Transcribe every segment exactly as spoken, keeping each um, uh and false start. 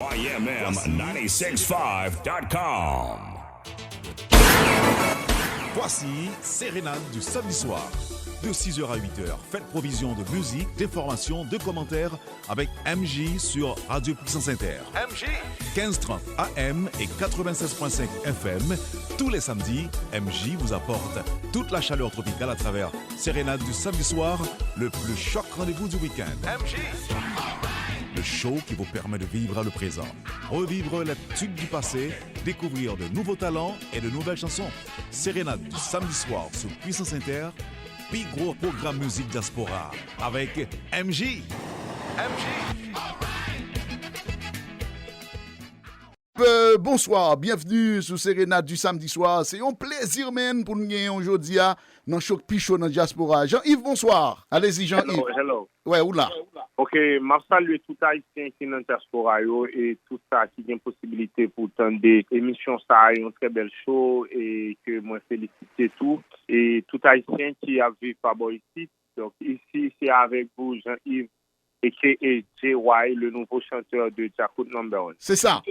Y M M nine six five dot com. Voici Sérénade du samedi soir. De six heures à huit heures, faites provision de musique, d'informations, de commentaires avec M J sur Radio Puissance Inter. M J. Quinze trente A M et quatre-vingt-seize point cinq F M, tous les samedis, M J vous apporte toute la chaleur tropicale à travers Sérénade du samedi soir, le plus choc rendez-vous du week-end. M J. Le show qui vous permet de vivre le présent, revivre les tubes du passé, découvrir de nouveaux talents et de nouvelles chansons. Sérénade du samedi soir sou Puissance Inter, pi gwo pwogram mizik dyaspora avèk M J. M J. Euh, bonsoir, bienvenue sou Sérénade du samedi soir. Se yon plezi, man, pou n genyen w jodi a nan cho k pi cho nan dyaspora. Jean-Yves, bonsoir. Alezi, Jean-Yves. Hello, hello. Wè, ou la. Ok, m ap salye tout Ayisyen ki nan dyaspora yo e tout sa ki gen posibilite pou tande emisyon sa a, yon trè bèl show e ke mwen felisite tou. E tout Ayisyen ki ap viv pa bò isit. Donk, isi, se avèk ou, Jean-Yves, A K A J Y, le nouveau chanteur de Djakout Number One. Se sa.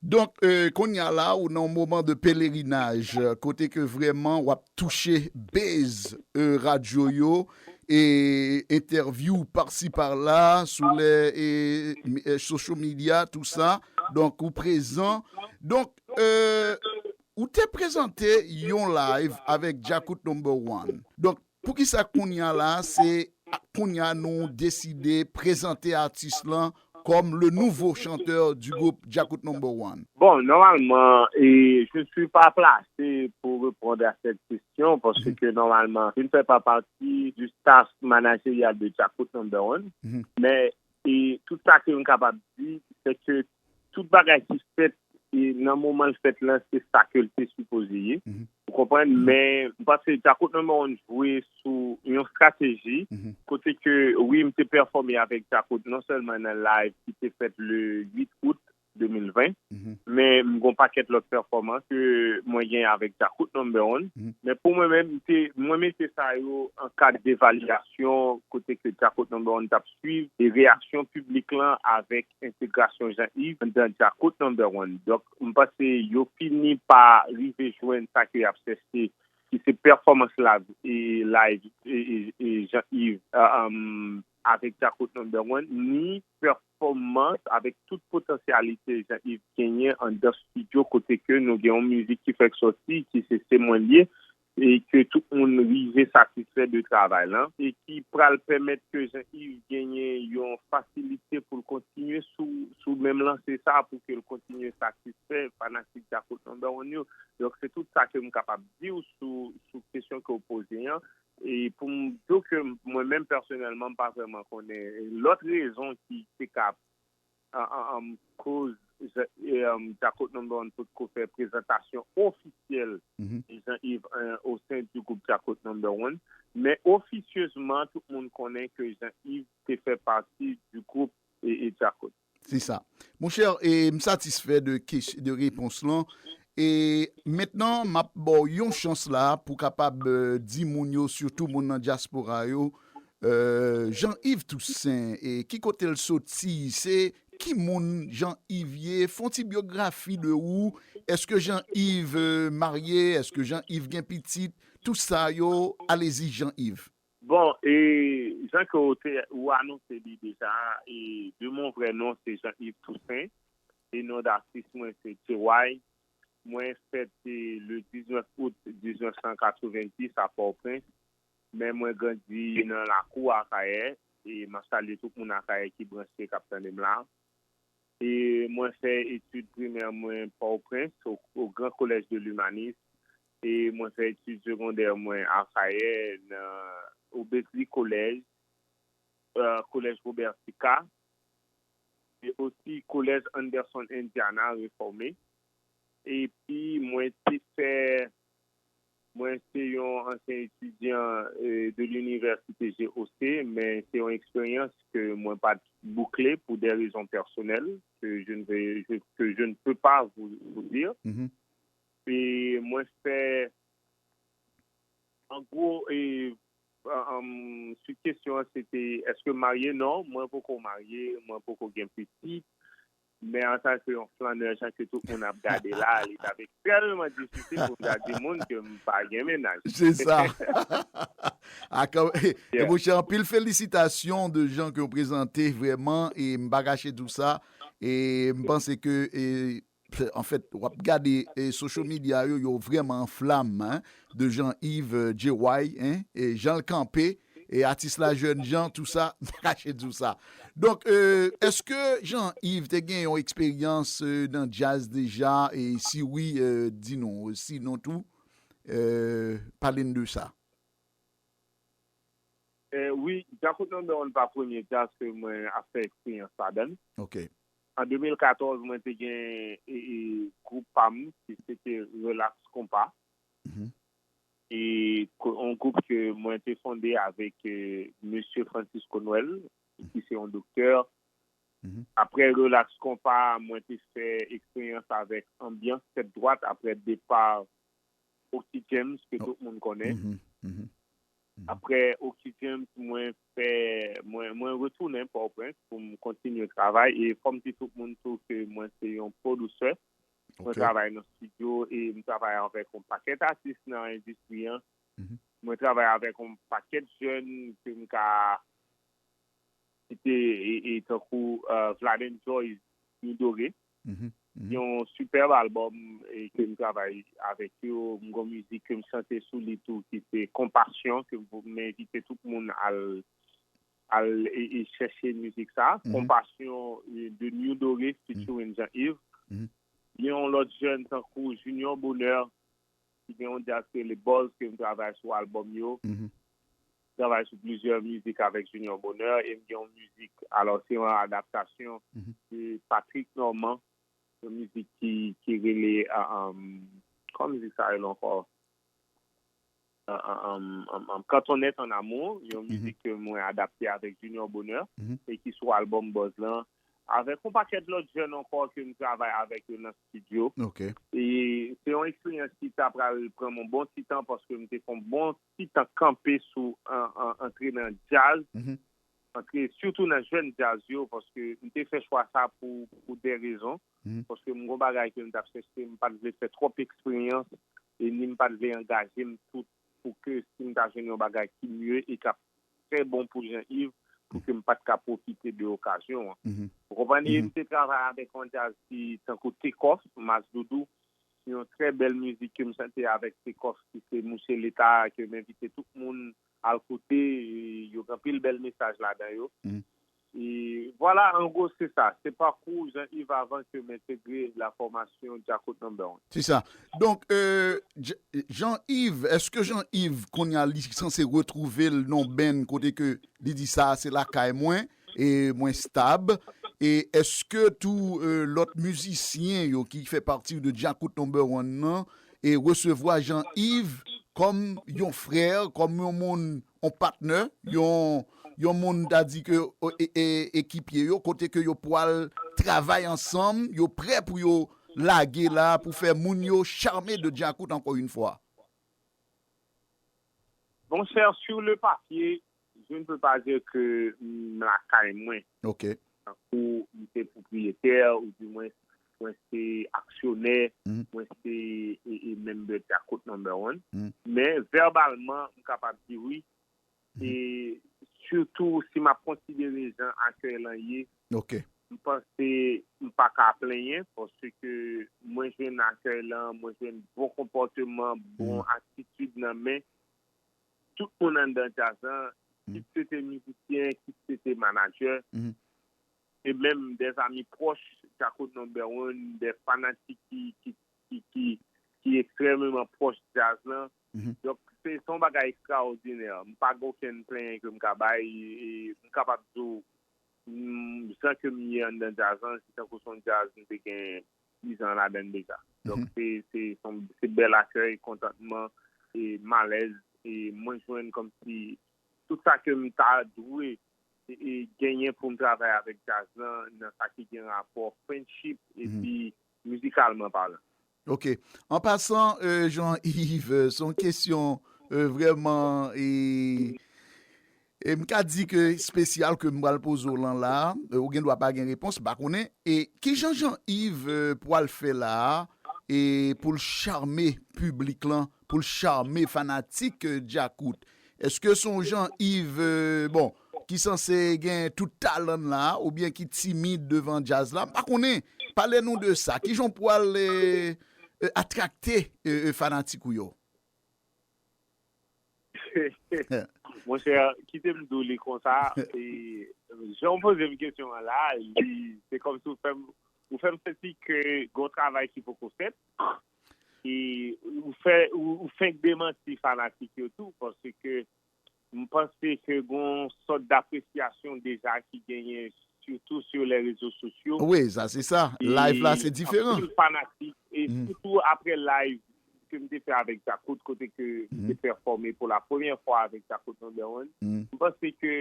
Donk, euh, kounye a la, ou nan yon moman de pelerinaj, euh, kote ke vrèman w ap touche base, euh, radyo yo, e entèvyou pasi pala, sou lè, e, e, social media, tou sa. Donk, ou prezan. Donk, euh, ou te prezante yon live avèk Djakout Number One. Donk, poukisa kounye a la, se kounye a nou deside prezante atis lan comme le nouveau chanteur du groupe Djakout Number One? Bon, normalement, et je ne suis pas placé pour répondre à cette question parce que normalement, je ne fais pas partie du staff managérial de Djakout Number One. Mais et tout sa ke m kapab di, se ke tout bagay ki fèt e nan moman l fèt lan, se sa ke l te sipoze ye. Ou konprann? Men m panse Djakout Number One jwe sou yon estrateji kote ke, wi, m te pèfòme avèk Djakout non sèlman nan live ki te fèt le uit out de mil ven, men m gon pakèt lòt pèfòmans ke mwen gen avèk Djakout Number One. Men pou mwen menm, m te, mwen mete sa yo an kad devalyasyon kote ke Djakout Number One t ap swiv e reyaksyon piblik lan avèk entegrasyon Jean-Yves anndan Djakout Number One. Donk, m panse yo fini pa rive jwenn sa ke y ap chèche, ki se pèfòmans live e, live e, e, e Jean-Yves, euh, um, avèk Djakout Number One, ni pèfòmans avèk tout potansyalite Jean-Yves genyen anndan estidyo kote ke nou gen yon mizik ki fèk sòti, ki se Se Mwen L Ye, e ke tout moun rive satisfè de travay lan, e ki pral pèmèt ke Jean-Yves genyen yon fasilite pou l kontinye sou, sou menm lanse sa, pou ke l kontinye satisfè fanatik Djakout Number One yo. Donk, se tout sa ke m kapab di w sou, sou kesyon ke w poze an. E pou m di w ke mwen menm pèsonèlman, m pa vrèman konnen lòt rezon ki te ka an, an, an, koz Djakout Number One potko fè prezantasyon ofisyèl Jean-Yves, euh, au sein du groupe Djakout Number One. Men ofisyezman, tout moun konnen ke Jean-Yves te fè pati du groupe e, e Djakout. Se sa. Monchè, e m satisfè de, de repons lan. E mentnan, m ap ba w yon chans la pou kapab, euh, di moun yo, sitou moun nan dyaspora yo, euh, Jean-Yves Toussaint, e ki kote l soti? Se ki moun Jean-Yves ye? Fè yon ti byografi de ou. Èske Jean-Yves, euh, marye? Èske Jean-Yves gen pitit? Tout sa yo, alezi Jean-Yves. Bon, e jan ke ou te, ou anonse li deja, e de mon vrè non, se Jean-Yves Toussaint, e non datis mwen se T Y. Mwen fèt, e, le diznèf out diznèf san katrevenndis a Pòtoprens, men mwen grandi nan lakou Akayè, e m ap salye tout moun Akayè ki branche, k ap tande m la. E mwen fè etid primè mwen Pòtoprens, au, au Grand Collège de l'Humanisme, e mwen fè etid segondè mwen Akayè nan, au Beckley College, euh, Collège Robert Sica, e osi Collège Anderson Indiana Reformé. Epi mwen te fè, mwen se yon ansyen etidyan, euh, de l'université G O C, men se yon eksperyans ke mwen pa t boukle pour des raisons personnelles que je ne vais, je, que je ne peux pas vous, vous dire. E mwen fè, an gwo, e, an, an, sou kesyon an, se te, èske m marye? Non, mwen poko marye, mwen poko gen pitit. Men antanke yon flannè, jan ke tout moun ap gade la, li t ap ekstrèmeman difisil pou m ta di moun ke m pa gen mennaj. Se sa. Akan, e monchè, anpil felisitasyon de jan ke w prezante vrèman, e m pa kache di w sa, e m panse ke, e, anfèt, w ap gade, e, social media yo, yo vrèman an flam, hein, de Jean Yves, euh, J Y, hein, e jan l kanpe, e atis la jèn jan, tou sa, m pa kache di w sa. Donk, euh, èske Jean Yves te gen yon eksperyans, euh, nan djaz deja? E si wi, euh, di nou. Sinon tou, euh, pale n de sa. Eh, wi, Djakout Number One pa premye djaz ke mwen ap fè eksperyans ladan l. Ok. An de mil katòz, mwen te gen, e, e, gwoup pa m, ki se te Relax Konpa. Mhm. E ko- yon gwoup ke mwen te fonde avèk, e, Mesye Francisco Noël, ki se yon doktè. Mhm. Apre Relax Konpa, mwen te fè eksperyans avèk Anbyans Tèt Dwat, apre depa Oxy James, ke tout moun konnen. Mhm, mhm, mhm. Apre Oxy James, mwen fè, mwen, mwen retounen Pòtoprens pou m kontinye travay. E fò m di tout moun tou ke mwen se yon pwodisè. Mwen Ok. travay nan estidyo e m travay avèk yon pakèt atis nan endistri an. Mhm. Mwen travay avèk yon pakèt jèn ke m ka site, e, e tankou, euh, Vladen Joyce, New Doré. Mhm, mhm. Yon sipèb albòm, e, ke m travay avèk yo. M gon mizik ke m chante sou li tou, ki se Konpasyon, ke m, m envite tout moun al, al, e, e chèche mizik sa. Mhm. Konpasyon, e, de New Doré, featuring Jean Yves. Mhm. Gen yon lòt jèn tankou Junior Bonheur, ki gen yon djaz ki rele Buzz ke m travay sou albòm yo. Mhm. Travay sou plizyè mizik avèk Junior Bonheur, e m gen yon mizik, alò, se yon adaptasyon Mhm. de Patrick Normand, yon mizik ki, ki rele, ah, um, kòman mizik sa rele ankò? Ah, ah, um, um, um, Quand on est en amour, yon Mhm. mizik ke mwen adapte avèk Junior Bonheur, Mhm. e ki sou albòm Buzz lan, avèk yon pakèt lòt jèn ankò ke m travay avèk yo nan estidyo. Ok. E se yon eksperyans ki ta pral pran m yon bon ti tan, paske m te fè yon bon ti tan kanpe sou an, an, antre nan djaz, Mhm. antre sitou nan jèn djaz yo, paske m te fè chwa sa pou, pou de rezon. Mhm. Paske m gon bagay ke m t ap chèche, m pa t vle fè twòp eksperyans, e ni m pa t vle angaje m tout pou ke si m ta jwenn yon bagay ki mye e k ap trè bon pou Jean Yves, pou ke m pa t ka pwofite de okazyon an. Mhm. Ou konprann? E Mhm. m te travay avèk yon djaz ki tankou Take Off, Mas Doudou, yon trè bèl mizik ke m chante avèk Take Off, ki se Mouche Leta, ke m envite tout moun al koute, e yo gen anpil bèl mesaj ladan yo. Mhm. E vwala, an gwo, se sa. Se pakou Jean Yves avan ke m entegre la fòmasyon Djakout Number One. Se sa. Donk, euh, J- Jean Yves, èske Jean Yves, kounye a, li sanse retwouve l nan band kote ke li di sa, se lakay mwen, e mwen stab? E èske tou, euh, lòt mizisyen yo ki fè pati de Djakout Number One nan, e resevwa Jean Yves kòm yon frè, kòm yon moun, yon patnè, yon, yon moun, ta di ke, e, e, ekipye yo, kote ke yo pral travay ansanm, yo prè pou yo lage la, pou fè moun yo chame de Djakout ankò yon fwa? Mon cher, sur le papier, je ne peux pas dire que m lakay mwen. Ok. Tankou m se pwopriyetè, ou di mwen, mwen se aksyonè, Mhm. mwen se, e, e, member Djakout Number One. Mhm. Men, vèbalman, m kapab di wi. Mhm. E sitou, si m ap konsidere jan akèy lan ye, Ok. m panse m pa ka plenyen, paske mwen jwenn akèy lan, mwen jwenn bon konpòteman, bon Mhm. atitid nan men tout moun anndan djaz lan, Mhm. kit se te mizisyen, kit se te manadjè, Mhm. e menm de zami pwòch Djakout Number One, de fanatik ki, ki, ki, ki, ki ekstrèmeman pwòch djaz lan. Mhm. Donk, se, se yon bagay ekstraòdinè. M pa gen okenn plenyen ke m ka bay, e m kapab di w, mm, jan ke m ye anndan djaz lan, se tankou se yon djaz m te gen dis an ladan l deja. Donk, Mhm. se, se, se yon, se bèl akèy, kontantman, e malèz, e mwen jwenn kòmsi tout sa ke m ta dwe, e, e genyen pou m travay avèk djaz lan, nan sa ki gen rapò friendship, Mhm. epi mizikalman palan. Ok. An pasan, euh, Jean Yves, euh, se yon kesyon, euh, vrèman, e, E m ka di ke espesyal ke m pral poze w lan la, e, ou gen dwa pa gen repons, m pa konnen. E kijan Jean Yves, e, pwal fè la a, e pou l chame piblik lan, pou l chame fanatik, e, Djakout? Èske se yon Jean Yves, e, bon, ki sanse gen tout talan l la, oubyen ki timid devan djaz la? M pa konnen. Pale nou de sa. Kijan w pwal, e, e, atrakte, e, e, fanatik ou yo? Monchè, kite m di w li konsa, e, jan w poze m kesyon an la, li, se kòmsi w fè m, ou fè m santi ke gon travay ki poko fèt, e ou fè, ou, ou fenk demanti fanatik yo tou, paske m panse ke gon sòt dapresyasyon deja ki genyen, sitou sou lè rezo sosyo. Wi, sa se sa. Live la se diferan. Anpil fanatik, e sitou apre live ke m te fè avèk Djakout, kote ke m te pèfòme pou la premyè fwa avèk Djakout Number One. M panse ke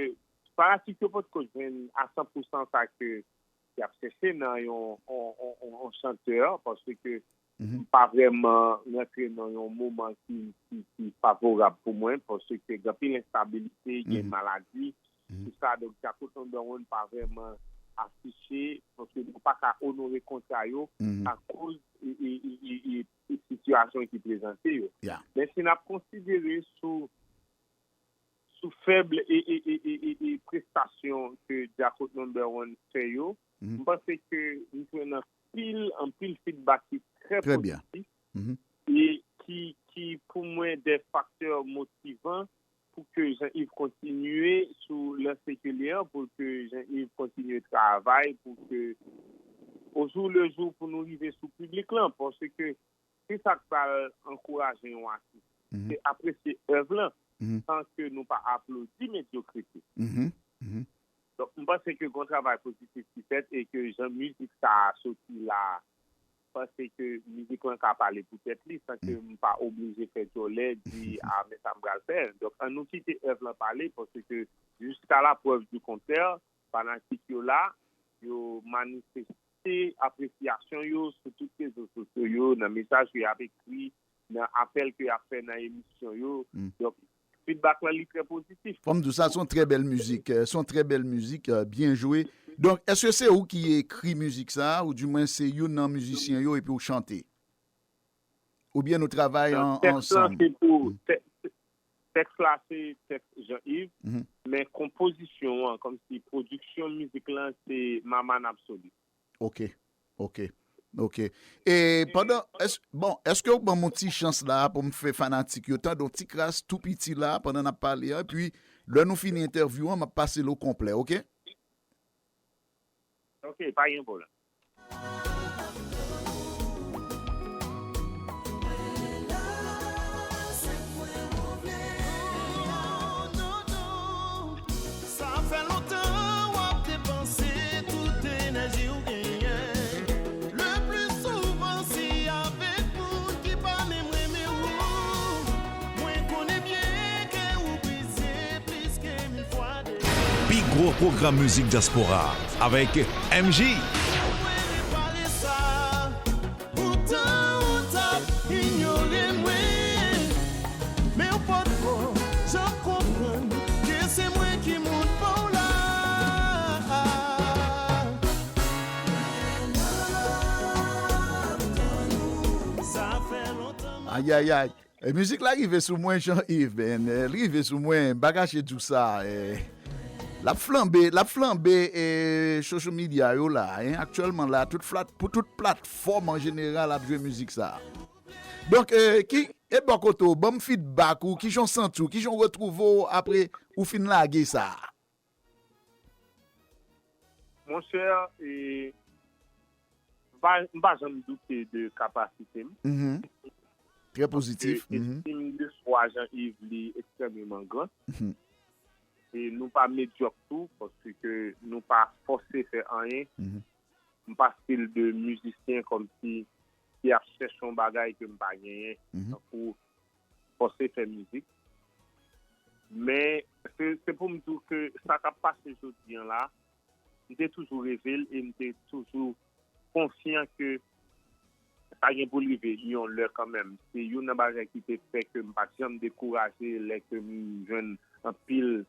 fanatik yo potko jwenn a san pou san sa ke y ap chèche nan yon, yon, yon, yon, yon chantè, paske m pa vrèman rantre nan yon moman ki, ki, ki favorab pou mwen, paske gen anpil enstabilite, gen maladi, tout sa. Donk, Djakout Number One pa vrèman afiche, paske nou pa ka onore kontra yo akoz e, e, e, e, e, e sitiyasyon ki prezante yo. Men si n ap konsidere sou, sou fèb e, e, e, e, e, e prestasyon ke Djakout Number One fè yo, m panse ke m jwenn anpil, anpil feedback ki trè pozitif e ki, ki pou mwen de faktè motivan pou ke Jean Yves kontinye sou lanse ke li an, pou ke Jean Yves kontinye travay, pou ke au jour le jour pou nou rive sou piblik lan, paske se sa k pral ankouraje yon atis. Se apresye èv lan, san ke nou pa aplodi medyokrite. Donk, m panse ke gon travay pozitif ki fèt e ke jan mizik sa a soti la, m panse ke mizik lan ka pale pou tèt li, san ke m pa oblije fè djòlè, di, a, men sa m pral fè. Donk, ann nou kite èv lan pale, paske jiska la prèv di kontrè, fanatik yo la, yo manifeste apresyasyon yo sou tout rezo sosyo yo, nan mesaj ke y ap ekri, nan apèl ke y ap fè nan emisyon yo. Donk, feedback lan li trè pozitif. Fò m di w sa, se yon trè bèl mizik, se yon trè bèl mizik, byen jwe. Donk, èske se ou ki ekri mizik sa a, oudimwen se youn nan mizisyen yo epi w chante? Oubyen nou travay ansanm? Tèks la se tèks Jean Yves, men konpozisyon an, kòmsi pwodiksyon mizik lan, se Maman Absoli. Ok, ok, ok. E pandan, bon, èske w ban m yon ti chans la pou m fè fanatik yo tande yon ti kras tou piti la pandan n ap pale a, epi lè nou fini entèvyou an, m ap pase l o konplè, ok? Ok, pa gen pwoblèm. Sa fè lontan w ap depanse tout enèji w genyen. Le pli souvan se avèk moun ki pa menm renmen w. Mwen konnen byen kè w brize plis ke mil fwa deja. Pi gwo pwogram mizik dyaspora avèk M J. Mwen repare sa. Poutan ou t ap inyore mwen, men w potko janm konprann ke se mwen ki moun pa w la. Sa fè lontan m ap tann ou. Ayayay. E, mizik la rive sou mwen, Jean Yves, men, e, li rive sou mwen, m pa kache di w sa, e, l ap flanbe, l ap flanbe, e, social media yo la, en, aktyèlman la, tout flat, pou tout platfòm an jeneral ap jwe mizik sa. Donk, e, ki, e bò kote w, ban m feedback ou, kijan w santi w, kijan w retwouve w apre ou fin lage sa? Monchè, e, m pa, m pa janm doute de kapasite m. Trè pozitif. Paske estim de swa Jean Yves li ekstrèmeman gran. E nou pa medyòk tou, paske nou pa fòse fè anyen. M pa stil de mizisyen kòmsi ki ap chèche yon bagay ke m pa genyen. Tankou fòse fè mizik. Men, se, se pou m di w ke sa k ap pase jodi an la, m te toujou reve l e m te toujou konfyan ke sa gen pou l rive yon lè kanmenm. Se youn nan bagay ki te fè ke m pa t janm dekouraje lè ke m jwenn anpil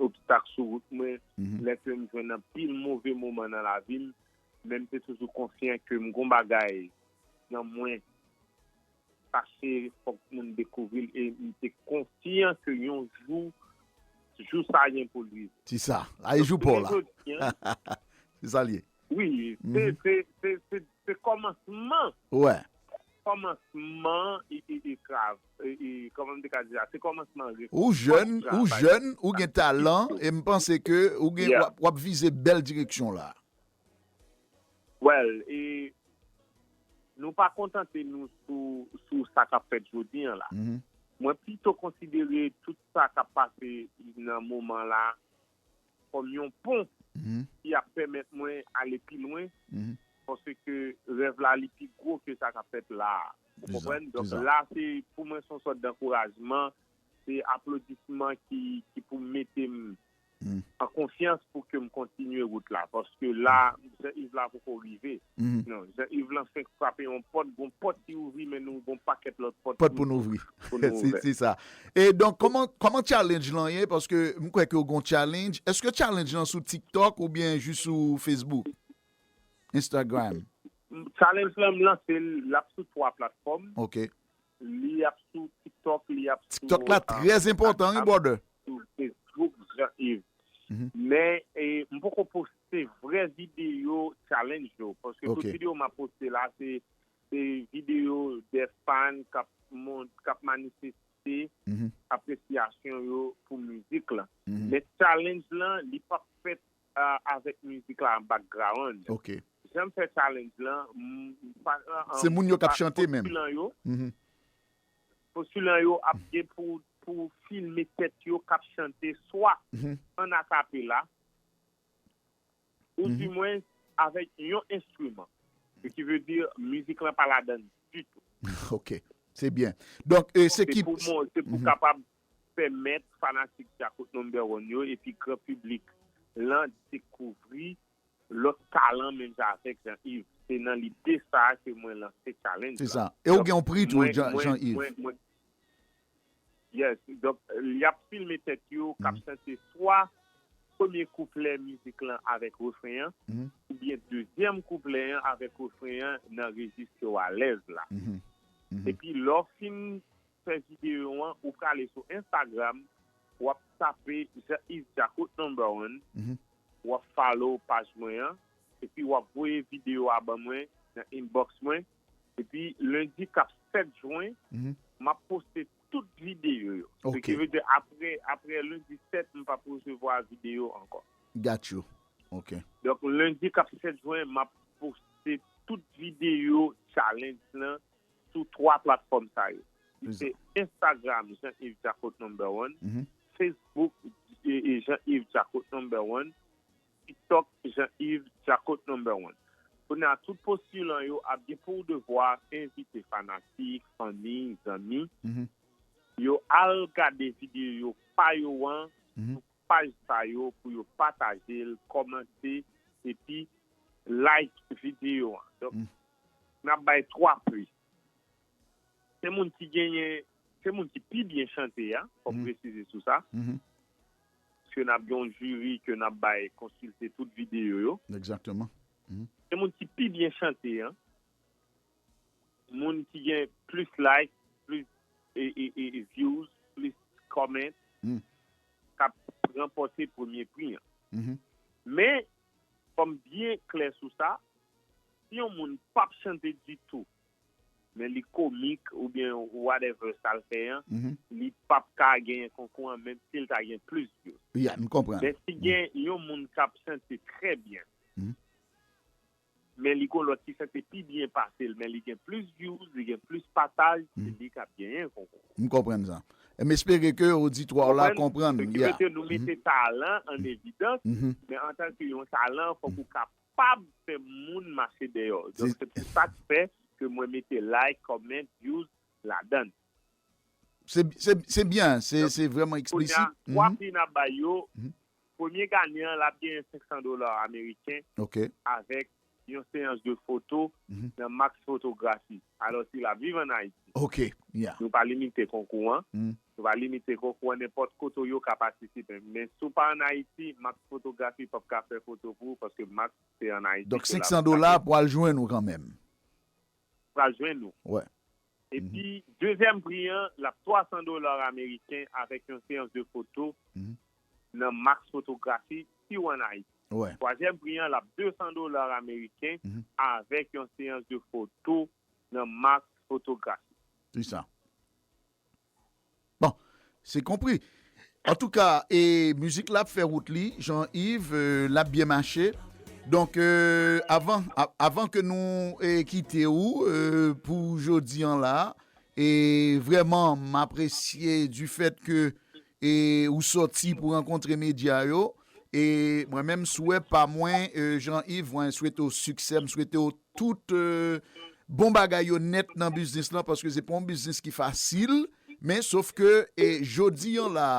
obstak sou wout mwen, lè ke m jwenn anpil move moman nan lavi m, men m te toujou konsyan ke m gon bagay nan mwen, pase fòk moun dekouvri l, e m te konsyan ke yon jou, jou sa gen pou l rive. Se sa, la e jou pa w la. Se sa l ye. Wi, se, se, se, se, se kòmansman. Wè. Kòmansman e, e, e trav-, e, e, kòman m te ka di sa? Se kòmansman refòm travay. Ou jèn, ou jèn, ou gen talan, e m panse ke ou gen, w ap, w ap vize bèl direksyon la. Well, e nou pa kontante nou sou, sou sa k ap fèt jodi an la. Mwen pito konsidere tout sa k ap pase nan moman la kòm yon pon ki ap pèmèt mwen ale pi lwen, paske rèv la li pi gwo ke sa k ap fèt la a. Ou konprann? Donk la, se, pou mwen, se yon sòt dankourajman, se aplodisman ki, ki pou mete m an konfyans pou ke m kontinye wout la. Paske la, Jean Yves la poko rive. Non, Jean Yves lan fenk frape yon pòt, gon pòt ki ouvri, men nou gon pakèt lòt pòt pou nou ouvri. Se sa. E donk, kòman, kòman challenge lan ye? Paske m kwè ke w gon challenge. Èske challenge lan sou TikTok oubyen jis sou Facebook? Instagram? Challenge lan, m lanse l, l ap sou twa platfòm. Ok. Li ap sou TikTok, li ap sou, TikTok la trè enpòtan, wi, brother. Sou Facebook, Jean Yves. Men, e, m poko poste vrè videyo challenge yo, paske tout videyo m ap poste la, se, se videyo de fan k ap mont-, k ap manifeste apresyasyon yo pou mizik lan. Men challenge lan, li p ap fèt, a, avèk mizik la an background. Ok. Jan m fè challenge lan, m, m pa, an, an, se moun yo k ap chante menm. Postilan yo, postilan yo ap gen pou, pou filme tèt yo k ap chante swa an akapela, ou di mwen avèk yon enstriman. Se ki vle di mizik lan pa ladan ditou. Ok. Se byen. Donk, e, se ki pou mwen, se pou kapab pèmèt fanatik Djakout Number One yo epi gran piblik lan dekouvri lòt talan menm jan avèk Jean Yves. Se nan lide sa a ke mwen lanse challenge la. Se sa. E ou gen yon pri tou, Jean Yves. Yes. Donk, y ap filme tèt yo k ap chante swa premye kouplè mizik lan avèk refren an, oubyen dezyèm kouplè an avèk refren an nan rejis ke w alèz la. Epi lè w fin fè videyo an, ou prale sou Instagram, w ap tape Jean Yves Djakout Number One, w ap follow paj mwen an, epi w ap voye videyo a ban mwen nan inbox mwen, epi lendi k ap sèt jen, m ap poste tout videyo yo. Se ki vle di apre, apre lendi sèt, m p ap resevwa videyo ankò. Got you. Ok. Donk, lendi k ap sèt jen, m ap poste tout videyo challenge lan sou twa platfòm sa yo. Ki se Instagram, Jean Yves Djakout Number One, Facebook, e, e, Jean Yves Djakout Number One, TikTok, Jean Yves Djakout Number One. Kounye a, tout postilan yo ap gen pou devwa envite fanatik, fanmi, zanmi, yo al gade videyo pa yo an sou paj sa yo pou yo pataje l, kòmante, epi like videyo an. Donk, n ap bay twa pri. Se moun ki genyen, se moun ki pi byen chante a, fò m presize sou sa. Paske n ap gen yon jiri ke n ap bay konsilte tout videyo yo. Egzakteman. Se moun ki pi byen chante a, moun ki gen plis like, plis, e, e, e, e views, plis comment, k ap ranpòte premye pri an. Men, fò m byen klè sou sa, si yon moun p ap chante ditou, men li komik oubyen whatever sa l fè an, li p ap ka genyen konkou an, menm si l ta gen plis views. Yeah, m konprann. Men si gen yon moun k ap chante trè byen, men li gon lòt ki chante pi byen pase l, men li gen plis views, li gen plis pataj, se li k ap genyen konkou. M konprann sa. E m espere ke oditwa w la konprann. Se ki vle di nou mete talan an evidans, men antanke yon talan, fòk ou kapab fè moun mache dèyè w. Donk, se pou sa k fè ke mwen mete like, comment, views ladan l. Se, se, se byen, se, se vrèman eksplisit. Kounye a, twa pri n ap bay yo, premye ganyan an, l ap genyen senk san dola ameriken avèk yon seyans de foto nan Max Photographie. Alò, si l ap viv ann Ayiti. Ok, yeah. Nou pa limite konkou an. Nou va limite konkou an, nenpòt kote w ye w ka patisipe. Men si w pa ann Ayiti, Max Fotografi p ap ka fè foto pou ou, paske Max se ann Ayiti ke l ap pase. Donk, senk san dola pou al jwenn ou kanmenm. Pral jwenn ou. Epi, dezyèm pri an, l ap twa san dola ameriken avèk yon seyans de foto nan Max Fotografi si w ann Ayiti. Twazyèm pri an, l ap de san dola ameriken avèk yon seyans de foto nan Max Fotografi. Se sa. Bon, se konpri. Antouka, e, mizik la ap fè wout li, Jean Yves, e, l ap byen mache. Donk, e, avan, a- avan ke nou, e, kite ou, e, pou jodi an la, e, vrèman, m apresye du fait que, e, ou sòti pou rankontre medya yo. E mwen menm, swè pa mwen, e, Jean Yves, mwen swete w siksè, m swete w tout, e, bon bagay yo nèt nan biznis lan, paske se pa yon biznis ki fasil, men sof ke, e, jodi an la,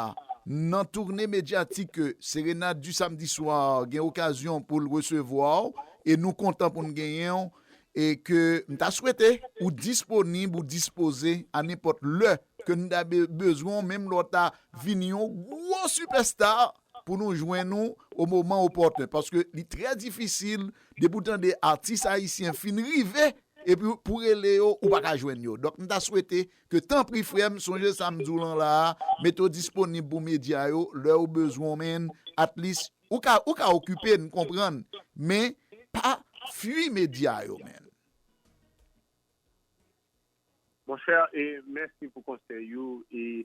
nan toune medyatik ke Serenade du Samedi Soir gen okazyon pou l resevwa w, e nou kontan pou n genyen w, e ke m ta swete ou disponib, ou dispoze a nenpòt lè ke n ta be- bezwen w, menm lè w ta vin yon gwo sipèsta, pou nou jwenn ou o moman opòten, paske li trè difisil, depi w tande atis ayisyen fin rive, epi pou rele yo, ou pa ka jwenn yo. Donk, m ta swete ke, tanpri, frè m, sonje sa m di w lan la a, mete w disponib pou medya yo, lè yo bezwen w, man, at least, ou ka, ou ka okipe, n konprann, men pa fui medya yo, man. Monchè, e mèsi pou konsèy ou. E,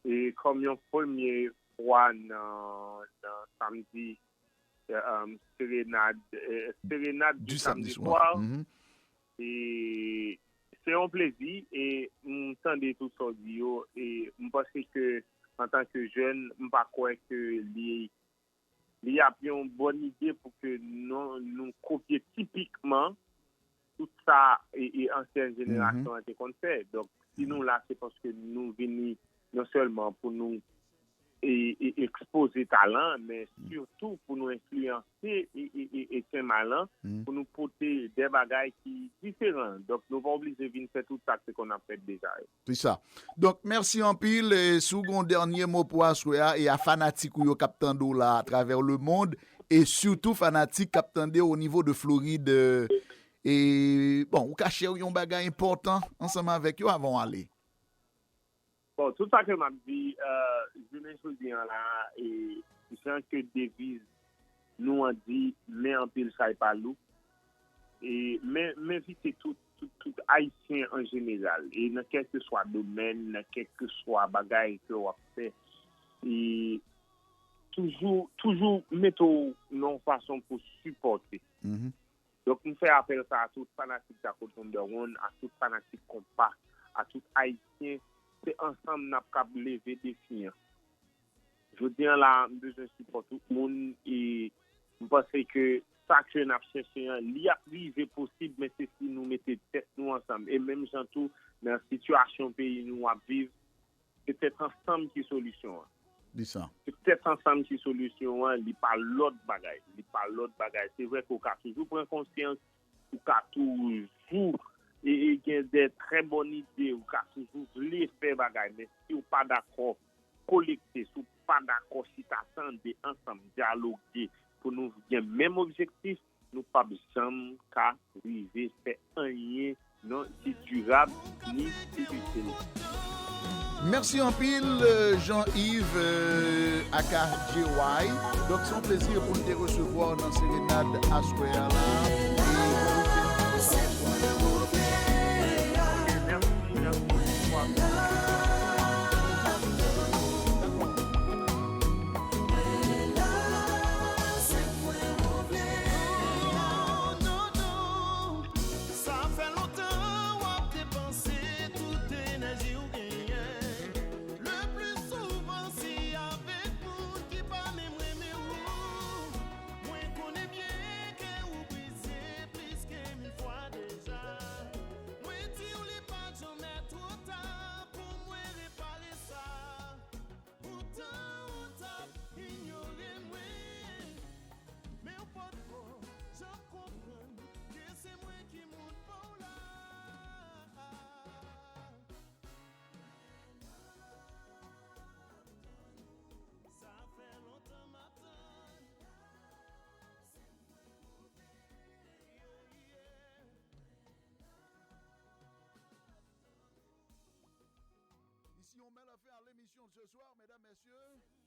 e kòm yon premye fwa nan, nan samdi, e, um, serenad, e, serenad du samedi soir, e se yon plezi. E m tande tout sa w di yo. E m panse ke, antanke jèn, m pa kwè ke li li ap yon bòn ide pou ke nou, nou kopye tipikman tout sa e, e ansyen jenerasyon an te konn fè. Donk, si nou la, se paske nou vini non sèlman pou nou e, e ekspoze talan, men sitou pou nou enfliyanse e, e, e, e Senmak lan, pou nou pote de bagay ki diferan. Donk, nou pa oblije vin fè tout sa k te konn ap fèt deja yo. Se sa. Donk, mèsi anpil. E si w gen yon dènye mo pou aswè a, e a fanatik ou yo k ap tande w la atravè lemonn, e sitou fanatik k ap tande w o nivo de Florid, e, e, bon, ou ka share yon bagay enpòtan ansanm avèk yo avan w ale. Bon, tout sa ke m ap di, e, jounen jodi an la, e, jan ke deviz nou an di, men anpil chay pa lou. E, men, men envite tout, tout, tout Ayisyen an jeneral, e nan kèlkeswa domèn, nan kèlkeswa bagay ke w ap fè, e toujou, toujou mete w nan yon fason pou sipòte. Donk, m fè apèl sa a tout fanatik Dako Thunderone, a tout fanatik konpa, a tout Ayisyen. Se ansanm n ap kab leve defi an. Jodi an la, m bezwen sipò tout moun, e m panse ke sa ke n ap chèche an, li ap rive posib, men se si nou mete tèt nou ansanm. E menm jan tou, nan sitiyasyon peyi nou ap viv, se tèt ansanm ki solisyon an. Di sa. Se tèt ansanm ki solisyon an, li pa lòt bagay. Li pa lòt bagay. Se vre ke w ka toujou pran konsyans, ou ka toujou e, e gen de trè bòn ide, ou ka toujou vle fè bagay, men si w pa dakò kolekte, si w pa dakò chita tande ansanm, dyaloge pou nou gen menm objektif, nou p ap janm ka rive fè anyen non ki dirab ni ki itil. Mèsi anpil, euh, Jean-Yves, euh, aka J Y. Donk, se yon plezi pou n te resevwa w nan serenad aswè a la. E bon wikenn. Ok, mèsi, mèsi. Sa fè lontan w ap depanse tout enèji w genyen. Le pli souvan se avèk moun ki pa menm renmen w. Mwen konnen byen kè w brize, Mwen la fin a lemisyon de ce soir, medam, mesye.